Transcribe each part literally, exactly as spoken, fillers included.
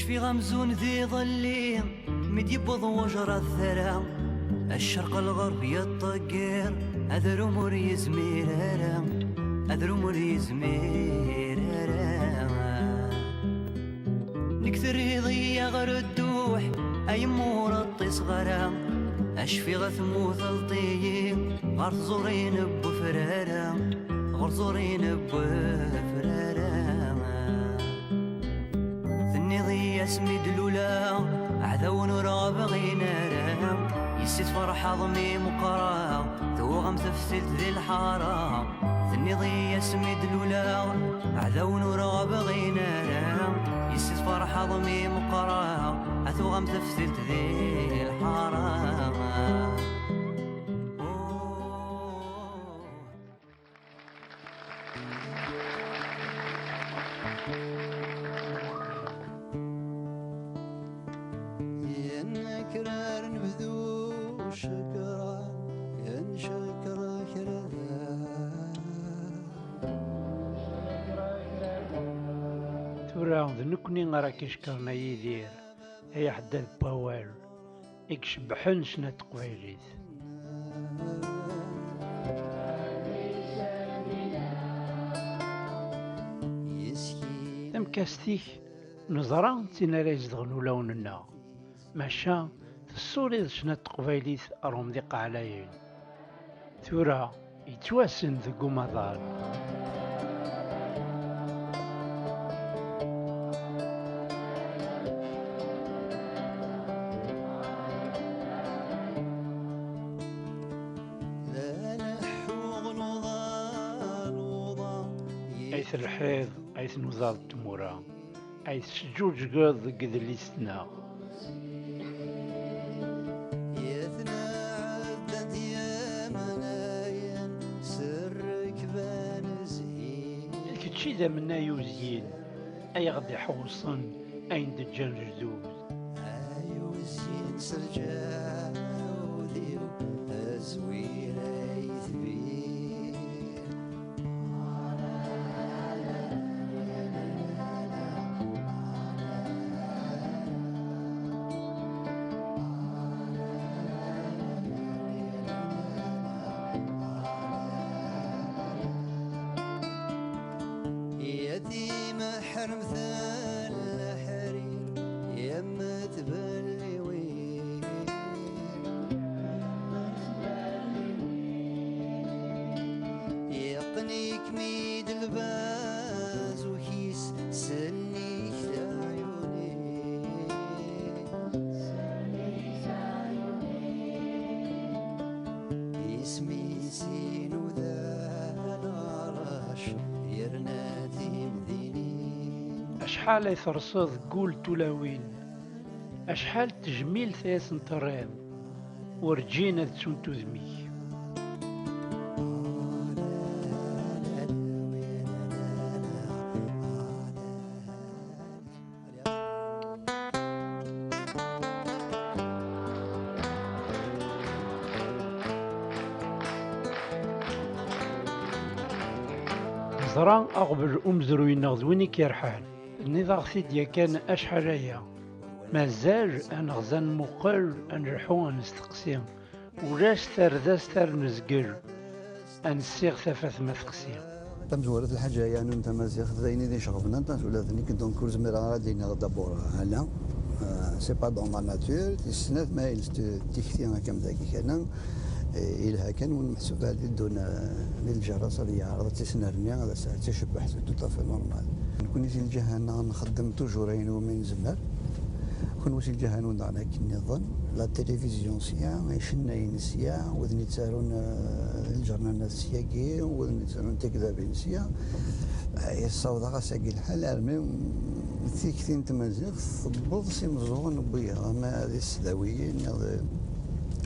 Fiɣ amzun d iḍelli, mi d-yewweḍ wejraḍ tara, ccerq lɣerb yeṭṭeggiṛ, adrum ur yezmir ara, adrum ur yezmir ara. Nek terriḍ-iyi ɣer dduḥ, ay mmur ṭṭiseɣ ara, acfiɣ a tmut lṭiyi, ɣer tẓurin n wefrara, ɣer tẓurin n wefrara. Tenniḍ-iyi asmi d-luleɣ, aɛdawen ur ɣ-bɣin ara, yessi tferḥeḍ mi meqqreɣ, tuɣem teftilt di lḥara. Tenniḍ-iyi asmi d-luleɣ, aɛdawen ur ɣ-bɣin ara, yessi tferḥeḍ mi meqqreɣ, a tuɣem teftilt di lḥara. Yenna kra nebdu cekra, yenna cekra kra da. Tura d nekkni ara k-icekkren a Yidir, ay aḥeddad n wawal, i icebbḥen ccna n teqbaylit. Tamekkazt-ik neẓra d tin ara izedɣen ulawen-nneɣ, maca tessuriḍ ccna n teqbaylit ar umḍiq ɛlayen. Tura yettwassen deg umaḍal. Ay telḥiḍ, ay tnudaḍ n tmura, ay tesǧuǧgeḍ deg idlisen-a. Yetna ɛeddan yemnayen s rrekba n zzhin. D kečč i d amnay uzyin, ay aɣ-d-iḥewṣen ayen d-ǧǧan lejdud. Ay uzyin s lǧawd-iw, azwir ay tbir. Yatim ḥermten leḥrir, yemmet belliwin. Yeqqen-ikem-id lbaz ukis, sennig teɛyunin. Isem-is inuda lɛerc, yerna timdinin. Acḥal ay terseḍ deg wul n tulawin, acḥal n tejmilt ay asen-terriḍ, werǧin ad ttunt udem-ik. Neẓra aɣbel umezruy-nneɣ d win i k-yerḥan. Tenniḍ-aɣ-t-id yakan acḥal aya. Mazal ad nɣez, ad nmuqel, ad nleḥḥu, ad nesteqsi. Ulac tardast ara nezgel, ad nessiɣ tafat ma texsi. Tamezwarut, lḥaǧa-ya n tamaziɣt d ayen i d-iceɣben aṭas ula d nekk, donc ur zmireɣ ara ad d-iniɣ d'abord ala. Euh, c'est pas dans ma nature. Tis snat, ma yelles t-, tikti akka am dagi kan, eh, yelha kan win meḥsub ad iddun, eh, di lǧerra-s ad yeɛreḍ ad tt-isnerni, ad as-, ad tt-icebbeḥ, c'est tout à fait normal. Nekkni si lǧiha-nneɣ nxeddem toujours ayen umi nezmer. Kenwi si lǧiha-nwen daɣen akken nniḍen. La télévision sya, icennayen sya, widen yettarun, eh, lǧernanet syagi, widen yettarun tikdabin sya. Eh, yessaweḍ-aɣ ass-agi lḥal armi tikti n tmaziɣt tewweḍ s imeẓẓuɣen n wiyaḍ, ama d isdawiyen, neɣ d,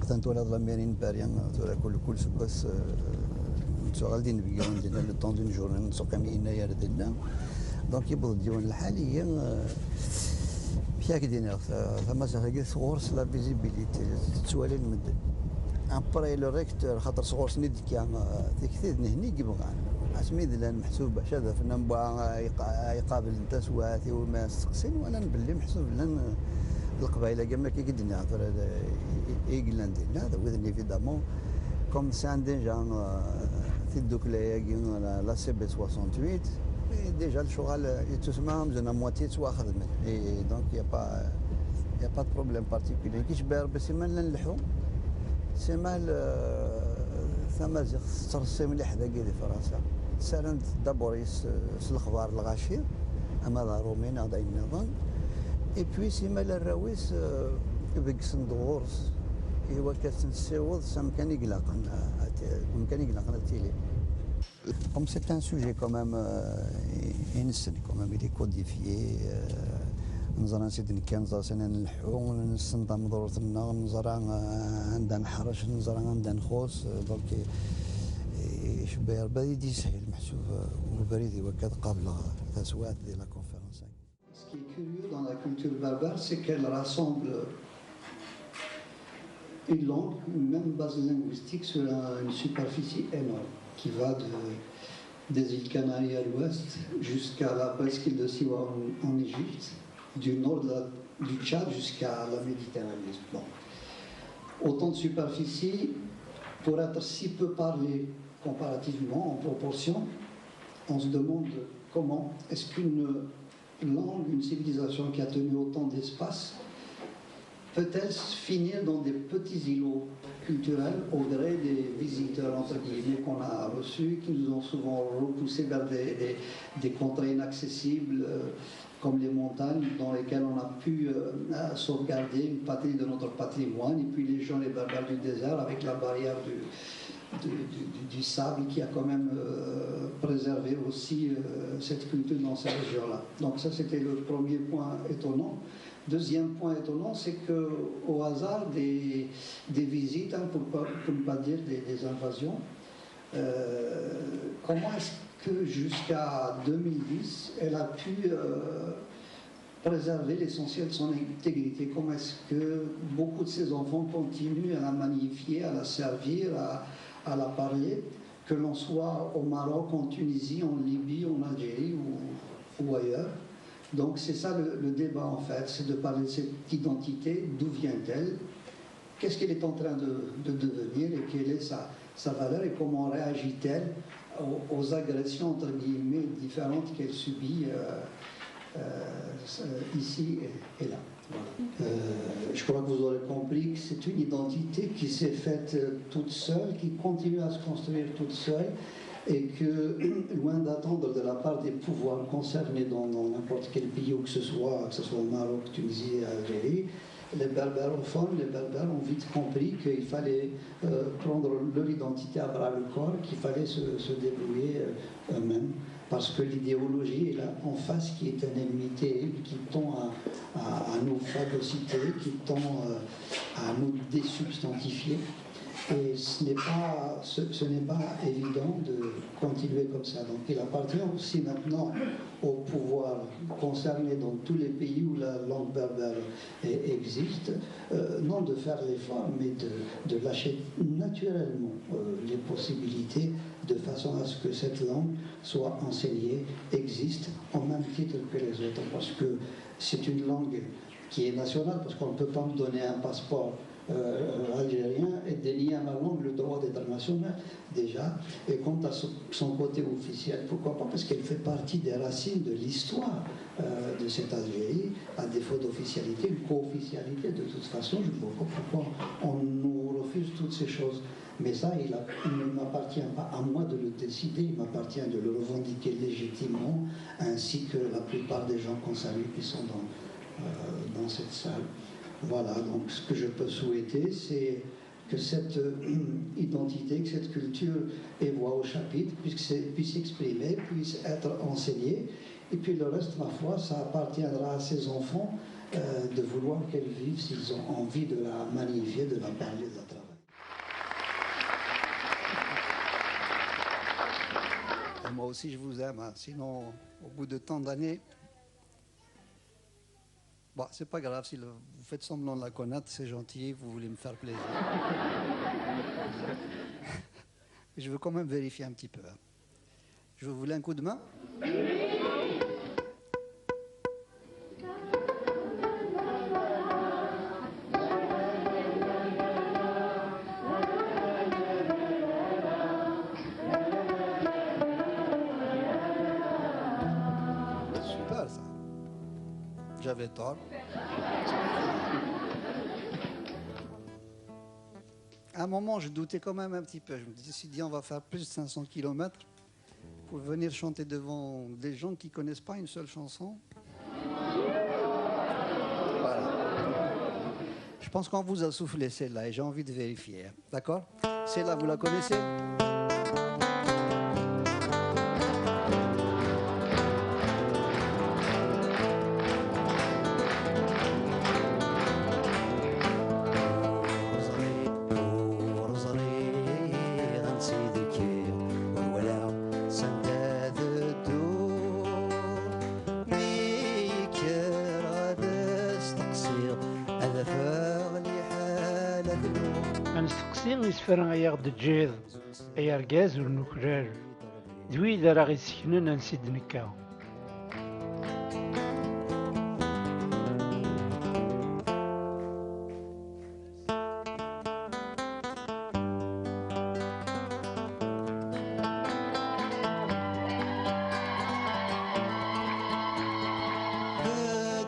atan twalaḍ la mairie n Paris, tura kul, kul seg wass, eh, nettuɣal d inebgiwen dinna, le temps d'une journée, nettuqim yennayer dinna. Donc, yewweḍ-d yiwen lḥal, ihi, eh, amek ara k-d-iniɣ, ta-, tamaziɣt-agi tɣur-s la visibilité, tettwali medden. Après le recteur, xaṭer sɣur-sen i d-tekka, eh, tikti, d nehni i yebɣan. Asmi d llan meḥsub bac ad afen amwa iqa-, iqabel n taswiɛt i wumi steqsin, walan belli meḥsub llan Leqbayel-agi am akka i d-nniɣ tura d-, i, i, i yellan dinna, d widen évidemment, comme sɛan déjà, euh, tiddukla-agi, la, la C B soixante-huit, et déjà lecɣal, euh, yettusma amzun à moitié yettwaxedmen. Et donc, il y a pas, il y a pas de problème particulier. Kečč Berbi, simal la nleḥḥu, simal, euh, tamaziɣt tettreṣṣi mliḥ dagi di Fransa. Ssarant d'abord yes, s lexbar lɣaci, ama d aṛumi neɣ d ayen nniḍen. Et puis, simal arraw-is, euh, beggsen-d ɣur-s, i wakka ad ten-tessiweḍ s amkan i ilaqen, euh, ad t-, amkan i ilaqen ad tili. Comme c'est un sujet quand même, euh, i, i nessen, quand même, il est codifié, euh, neẓra ansi d-nekka, neẓra sani ad nleḥḥu, nessen tameḍrut-nneɣ, neẓra, euh, anda neḥrec, neẓra anda nxuṣ, euh, donc, euh, icebba Rebbi ad yi-d-yeshil meḥsub, euh, ubrid i wakka ad qableɣ taswiɛt di la conférence. Ce qui est curieux dans la culture berbère, c'est qu'elle rassemble une langue, une même base linguistique sur un- une superficie énorme qui va de, des îles Canaries à l'ouest jusqu'à la presqu'île de Siwa en, en Égypte, du nord de la- du Tchad jusqu'à la Méditerranée. Bon. Autant de superficie pour être si peu parlée comparativement, en proportion. On se demande comment est-ce qu'une langue, une civilisation qui a tenu autant d'espace, peut-elle finir dans des petits îlots culturels au gré des visiteurs, entre guillemets, qu'on a reçus, qui nous ont souvent repoussés vers des, des- des contrées inaccessibles, euh, comme les montagnes, dans lesquelles on a pu, euh, sauvegarder une partie de notre patrimoine, et puis les gens, les berbères du désert, avec la barrière du, du- du- du- du sable qui a quand même, euh, préservé aussi, euh, cette culture dans ces régions-là. Donc ça, c'était le premier point étonnant. Deuxième point étonnant, c'est que au hasard des, des visites, hein, pour pas- pour ne pas dire des, des invasions, euh, comment est-ce que jusqu'à deux mille dix, elle a pu, euh, préserver l'essentiel de son intégrité? Comment est-ce que beaucoup de ces enfants continuent à la magnifier, à la servir, à, à la parler, que l'on soit au Maroc, en Tunisie, en Libye, en Algérie ou, ou ailleurs? Donc c'est ça le, le débat en fait, c'est de parler de cette identité, d'où vient-elle, qu'est-ce qu'elle est en train de, de devenir et quelle est sa, sa valeur et comment réagit-elle aux, aux agressions, entre guillemets, différentes qu'elle subit, euh, euh, ici et, et là. Voilà. Euh, je crois que vous aurez compris que c'est une identité qui s'est faite, euh, toute seule, qui continue à se construire toute seule, et que, loin d'attendre de la part des pouvoirs concernés dans, dans n'importe quel pays, où que ce soit, que ce soit au Maroc, Tunisie, Algérie, les Berbères au fond, les Berbères ont vite compris qu'il fallait, euh, prendre leur identité à bras le corps, qu'il fallait se, se débrouiller, euh, eux-mêmes. Parce que l'idéologie est là en face, qui est un ennemi terrible, qui tend à, à- à nous phagocyter, qui tend, euh, à nous désubstantifier. Et ce n'est pas, ce, ce n'est pas évident de continuer comme ça. Donc il appartient aussi maintenant au pouvoir concerné dans tous les pays où la langue berbère e- existe, euh, non de faire l'effort, mais de, de lâcher naturellement, euh, les possibilités de façon à ce que cette langue soit enseignée, existe au même titre que les autres. Parce que c'est une langue qui est nationale, parce qu'on ne peut pas me donner un passeport, euh, algérien et dénier à ma langue le droit d'être nationale, déjà. Et quant à son, son côté officiel, pourquoi pas? Parce qu'elle fait partie des racines de l'histoire, euh, de cette Algérie, à défaut d'officialité, une co-officialité, de toute façon, je ne vois pas pourquoi on nous refuse toutes ces choses. Mais ça, il a- il ne m'appartient pas à moi de le décider, il m'appartient de le revendiquer légitimement, ainsi que la plupart des gens concernés qui sont dans, euh, dans cette salle. Voilà, donc ce que je peux souhaiter, c'est que cette, euh, identité, que cette culture ait voix au chapitre, puisse, puisse s'exprimer, puisse être enseignée. Et puis le reste, ma foi, ça appartiendra à ces enfants, euh, de vouloir qu'elle vive s'ils ont envie de la magnifier, de la parler, de la travailler. Moi aussi, je vous aime, hein. Sinon, au bout de tant d'années, bon, c'est pas grave, si le- vous faites semblant de la connaître, c'est gentil, vous voulez me faire plaisir. Je veux quand même vérifier un petit peu, hein. Je vous voulais un coup de main. Super, ça. J'avais tort. À un moment, je doutais quand même un petit peu. Je me disais, si dit, on va faire plus de cinq cents kilomètres pour venir chanter devant des gens qui connaissent pas une seule chanson. Voilà. Je pense qu'on vous a soufflé celle-là et j'ai envie de vérifier. D'accord ? Celle-là, vous la connaissez ? Ad nesteqsi isefra ay aɣ-d-teǧǧiḍ, ay argaz ur nuklal, d wid ara ɣ-iseknen ansi d-nekka.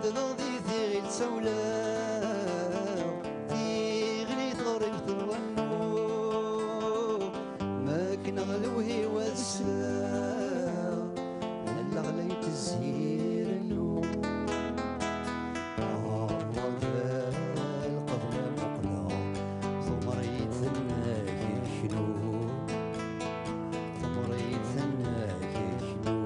Beddeɣ di tiɣilt sawleɣ, tiɣilt ɣriɣ-ten wannu, mekneɣ lewhi-w ad sleɣ, allaɣ la itezzi rennu. Ɛerḍeɣ lqebla muqleɣ, tumeṛ-iyi-d tenna-k iknu. Tumeṛ-iyi-d tenna-k iknu.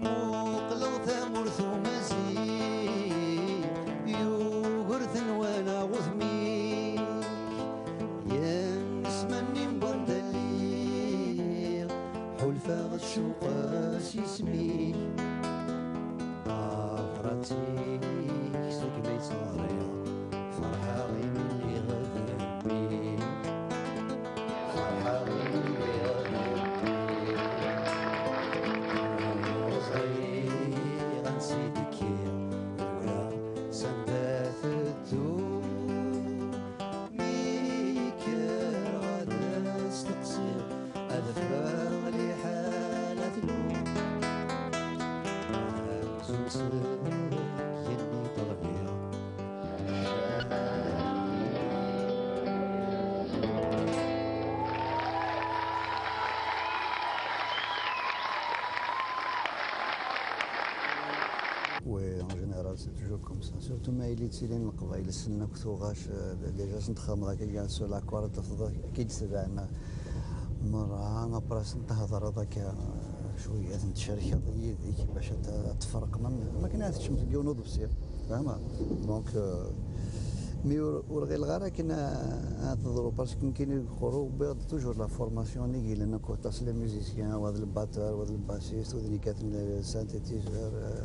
Muqleɣ tamurt umaziɣ, yuger tenwala udem-ik, yemsem-nni n wanda lliɣ, ḥulfaɣ tcuq s yisem-ik. Ɣafrat-ik segmi tt-ɣriɣ, ferḥeɣ imi lliɣ d rebbi. Ferḥeɣ imi lliɣ d rebbi. Ur ẓriɣ ansi d-kkiɣ, rewleɣ s anda teddum. Mi kkreɣ ad steqsiɣ, ad ffreɣ liḥala tlum. Amzun s yenni ṭelbiɣ. Oui, en général, c'est toujours comme ça. Surtout ma yili ttilin Leqbayel ssnen akk tuɣac, euh, déjà sen txedmeḍ akka, sur l'accord, tafeḍ akka i d-tebɛen merra, après sen tehḍreḍ akka, euh, cwiya, ad ten-tcerkeḍ yid-k bac ad t-, ad tferqem. Am akken ad teččem deg yiwen uḍebsi. Fehmeɣ. Donc, euh, mi ur, ur ɣileɣ ara akken a, a teḍru, parce que nekkini deg uqerru wwiɣ-d toujours la formation-nni i yellan akk, aṭas les musiciens, wa d le batteur, wa d le bassiste, wa d nekk aten le synthétiseur, euh,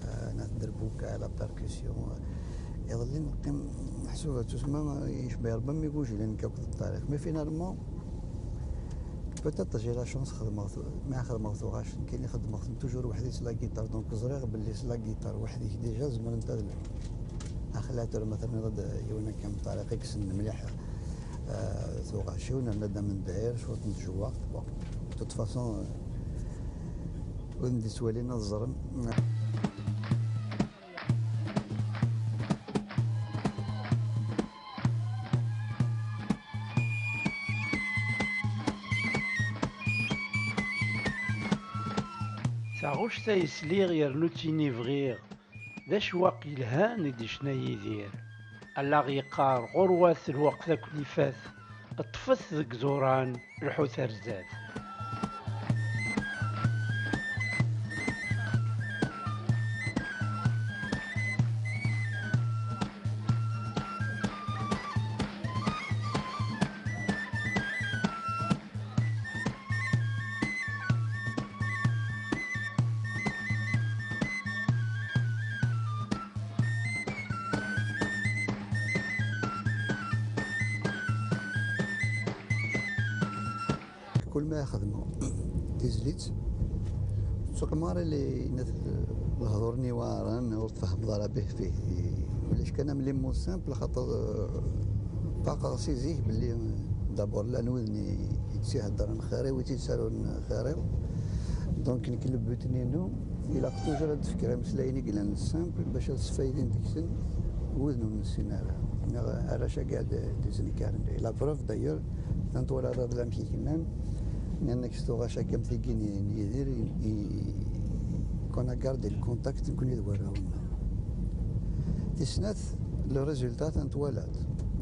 euh, nat derbuka, la percussion. Iḍelli neqqim, meḥsub ad tusma, yecba Rebbi am igujilen nekk akked Ṭariq. Mais finalement, peut-être j'ai la chance, xedmeɣ tu-, mi xedmeɣ tuɣac, nekkini xedmeɣ-ten toujours weḥd-i s la guitare, donc ẓriɣ belli s la guitare weḥd-ik déjà zemrent ad, axlater ma terniḍ-d yiwen akka n Ṭariq i yessnen mliḥ, euh, tuɣac-iw, nerna-d amendayer, cwiṭ n tjewwaqt. Bon, de toute façon, euh, wid m-d-ittwalin ad ẓren. Taɣect ay sliɣ yernu ttini bɣiɣ, d acwaq yelhan i d-icna Yidir. Allaɣ yeqqar ɣurwat lweqt ad ken-ifat, ṭṭfet deg iẓuran, lḥut ar zdat. Kul ma xedmeɣ tizlit, ur ttuqem ara li lehdur-nni iweɛren, ur tfehmeḍ ara bih fih. Ulac kan am les mots simples, xaṭer, eh, faqeɣ si zik belli, eh, d'abord llan widen i, i tt-iheddren xir-iw, i tt-ittarun xir-iw. Donc nekk le but-nni-inu, ilaq toujours ad d-fkeɣ imeslayen i yellan simple bac ad sfaydin deg-sen widen ur nessin ara. Neɣ arrac-agi ad d-, d-izenkaren. La preuve d'ailleurs, tant wala d lamek i k-nnan, nnan-ak s tuɣac-agi am tigi n, n Yidir, i, i, qu'on a gardé le contact nekkni d warraw-nneɣ. Tis snat, le résultat tant twalaḍ.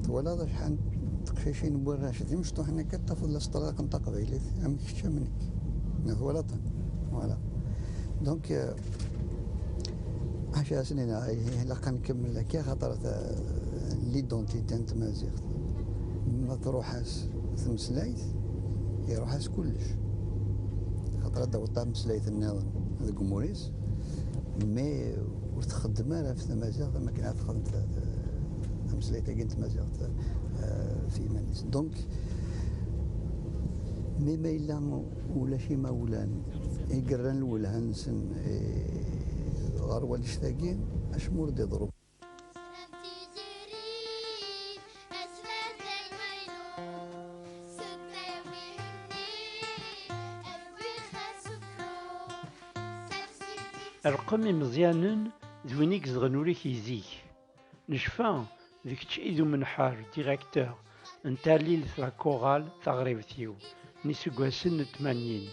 Twalaḍ acḥal n teqcicin n warrac d imecṭuḥen akka tafeḍ la sṭerḍiqen taqbaylit am kečč am nekk. Neɣ twalaḍ-ten? Voilà. Donc, euh, ḥaca asen-ina, ilaq ad nkemmel akka, xaṭer ta-, l'identité n tmaziɣt, ma truḥ-as tmeslayt, iruḥ-as kullec. Xaṭer ad d-taweḍ tameslayt nniḍen deg umur-is, mais ur txeddem ara ɣef tmaziɣt am akken ad txeddem ta-, ta-, tameslayt-agi n tmaziɣt, eh, f yiman-is. Donc, mi ma yella ulac imawlan i yerran lwelha-nsen, eh, ɣer wannect-agi, acemma ur d-iḍerru. Rqem imeẓyanen d win i izedɣen ula-k i zik. Necfa d kečč i d umenḥer, directeur, n tallilt La Chorale taɣribt-iw n iseggasen n tmanyin.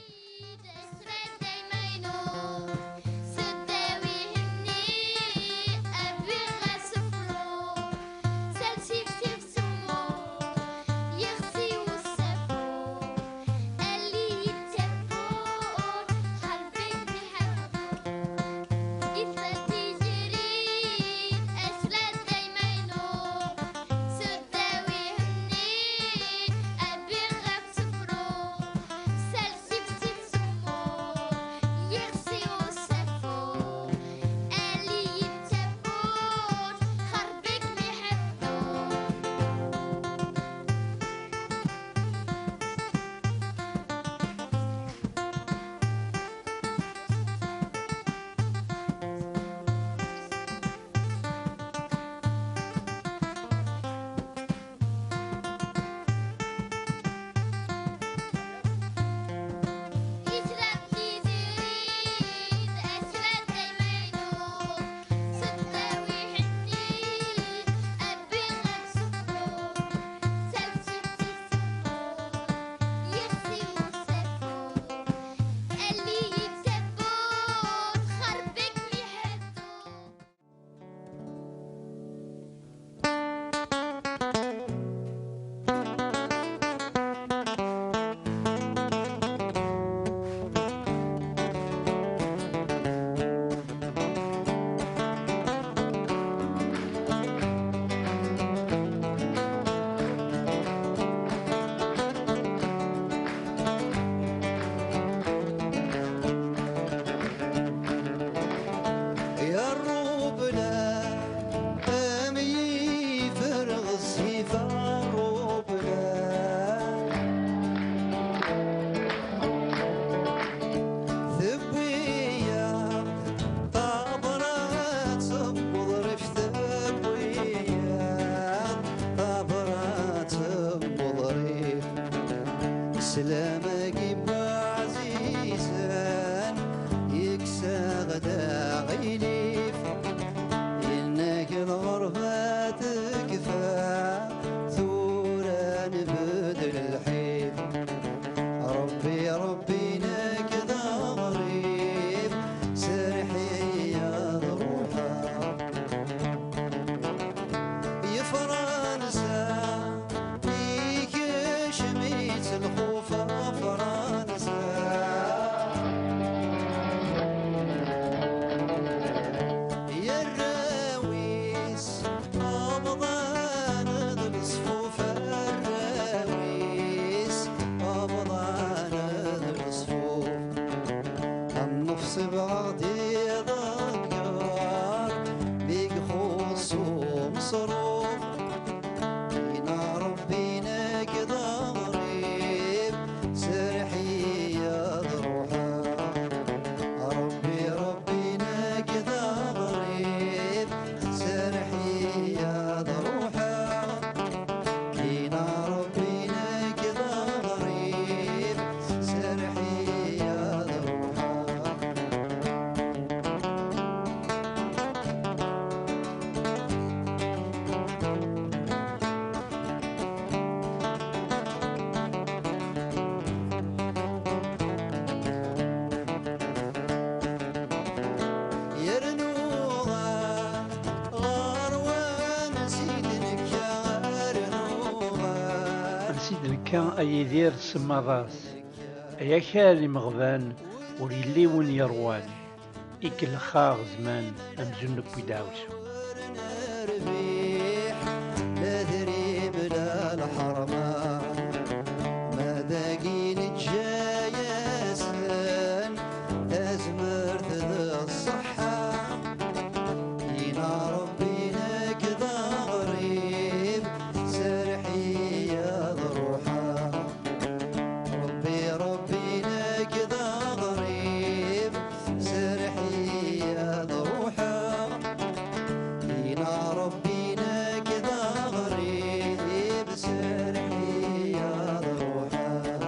D nekka a Yidir, semmaḍ-as, ay akal imeɣban, ur yelli win yeṛwan, ikellex-aɣ zzman amzun newwi-d aɛewsu. Nerbiḥ, la drib la lḥerma, ma dagi neǧǧa-yasen tazmert d ṣṣeḥḥa. Ina Ṛebbi nekk d aɣrib, serreḥ-iyi ad ruḥeɣ. Ṛebbi, Ṛebbi nekk d aɣrib, serreḥ-iyi ad ruḥeɣ. Ina Ṛebbi nekk d aɣrib, serreḥ-iyi ad ruḥeɣ.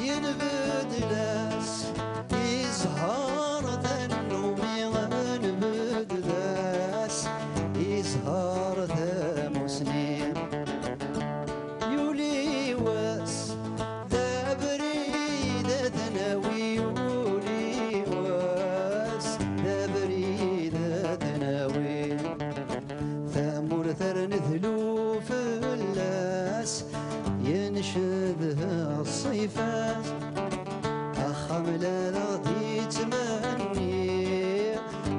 Yenbedel-as i zzher tannumi, yenbedel-as i zzher tamusni. Yuli wass d abrid ad nawi, yuli wass d abrid ad nawi. Tamurt ar nedlu fell-as, yenced ṣṣifa-s. Axxam la d-yettmenni,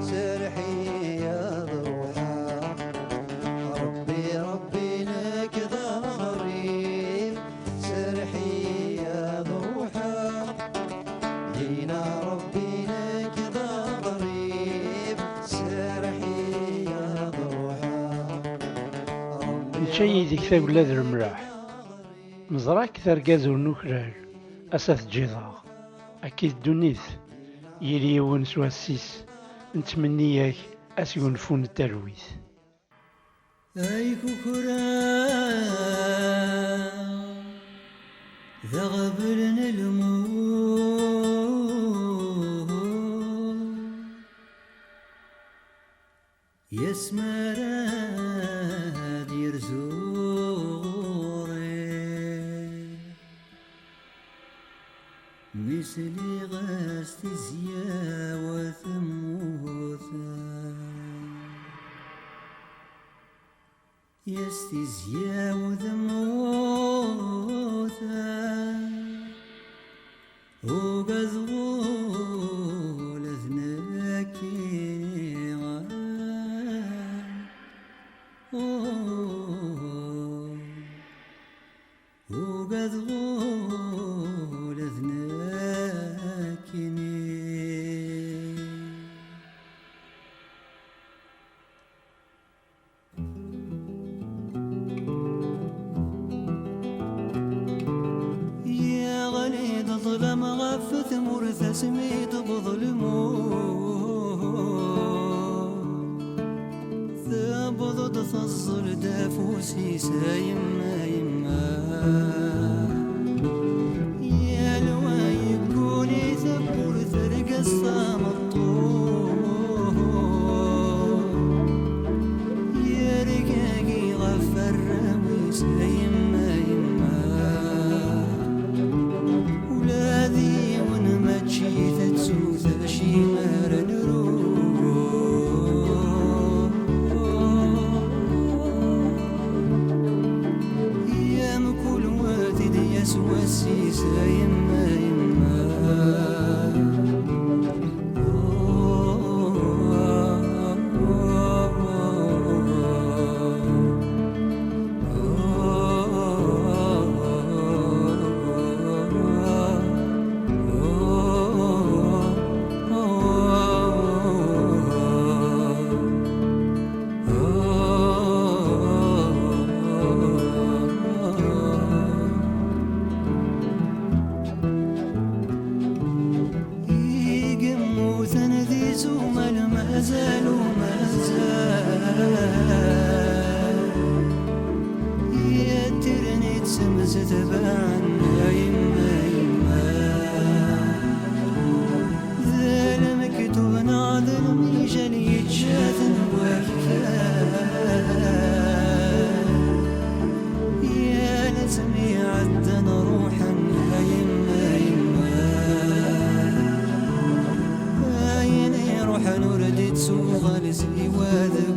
serreḥ-iyi ad ruḥeɣ. Ṛebbi, Ṛebbi nekk d aɣrib, serreḥ-iyi ad ruḥeɣ. Ina Ṛebbi nekk d aɣrib, serreḥ-iyi ad ruḥeɣ. Ṛebbi, nečča yid-k tagella d lemleḥ. Neẓra-k d argaz ur nuklal, ass-a teǧǧiḍ-aɣ. Akka i d ddunit, yal yiwen s wass-is, nettmenni-yak asgunfu n talwit. Ay kukra d aɣbel n lmut, yasmar ad yerzu ɣur-i. Mi sliɣ-as tizya-w temmut, yes tizya-w temmut, ugadeɣ ula d nekkini. Ugadeɣ ula d nekkini. Yeɣli-d ṭṭlam ɣef tmurt asmi d-tewweḍ lmut. Tewweḍ-d teẓẓel-d afus-is, a yemma, a yemma. Yal wa yegguni tawwurt, argaz tameṭṭut. Yergagi ɣef warraw-is, a yemma, a yemma. Ula d yiwen mačči tettu-t acimi ara nru. Ya mkul wa t-id-yas wass-is, a yemma, a yemma. Uɣal s iwa deg